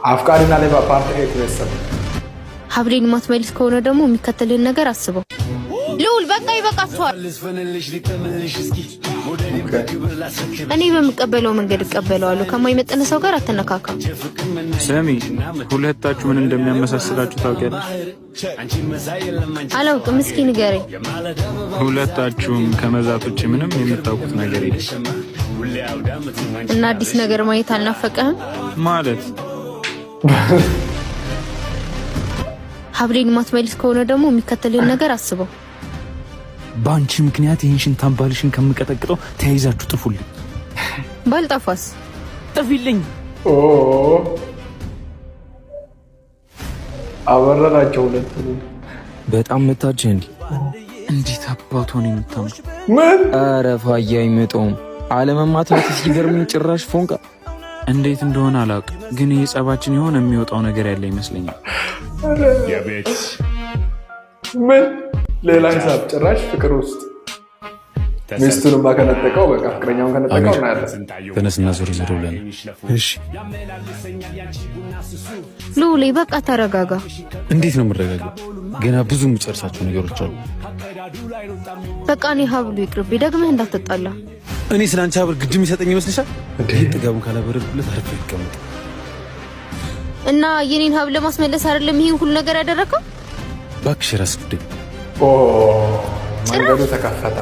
አፍቃሪና ሌባ part 8 ቤተሰብ። ሀብሌን ማትመልስ ከሆነ ደግሞ የሚከተልህን ነገር አስበው። ልዑል፣ በቃ ይበቃችኋል። እኔ በምቀበለው መንገድ እቀበለዋለሁ። ከማይመጥን ሰው ጋር አትነካካ። ስሚ፣ ሁለታችሁ ምን እንደሚያመሳስላችሁ ታውቂያለሽ? አላውቅም። እስኪ ንገረኝ። ሁለታችሁም ከመዛት ውጭ ምንም የምታውቁት ነገር የለም። እና አዲስ ነገር ማየት አልናፈቀህም? ማለት? ሀብሌን ማትመልስ ከሆነ ደግሞ የሚከተልህን ነገር አስበው። በአንቺ ምክንያት ይህን ሽንታም ባልሽን ከምቀጠቅጠው ተያይዛችሁ ጥፉልኝ። ባልጠፋስ? ጥፊልኝ። ኦ፣ አበረራቸው ሁለቱንም። በጣም መታች እንዲ። እንዴት አባቷ ነው የምታምረው! ምን? ኧረ ፋያ አይመጣውም። አለመማታት ሲገርምኝ ጭራሽ ፎንቃ። እንዴት እንደሆነ አላውቅም፣ ግን ይህ ጸባችን የሆነ የሚወጣው ነገር ያለ ይመስለኛል። ምን ሌላ ሂሳብ ጭራሽ ፍቅር ውስጥ ሚስቱንማ ከነጠቀው፣ በቃ ፍቅረኛውን ከነጠቀው እናያለን። ተነስና ዞር ዞር ብለን። እሺ። ልዑሌ፣ በቃ ተረጋጋ። እንዴት ነው የምረጋጋው? ገና ብዙ የምጨርሳቸው ነገሮች አሉ። በቃ እኔ ሀብሉ ይቅርብኝ፣ ደግመህ እንዳትጣላ። እኔ ስለ አንቺ ሀብል ግድ የሚሰጠኝ ይመስልሻል? ይህ ጥጋቡን ካላበረድኩለት አርፎ ይቀመጥ። እና የኔን ሀብል ለማስመለስ አይደለም ይሄን ሁሉ ነገር ያደረከው? እባክሽ፣ የራስ ጉዳይ። ኦ፣ መንገዱ ተከፈተ።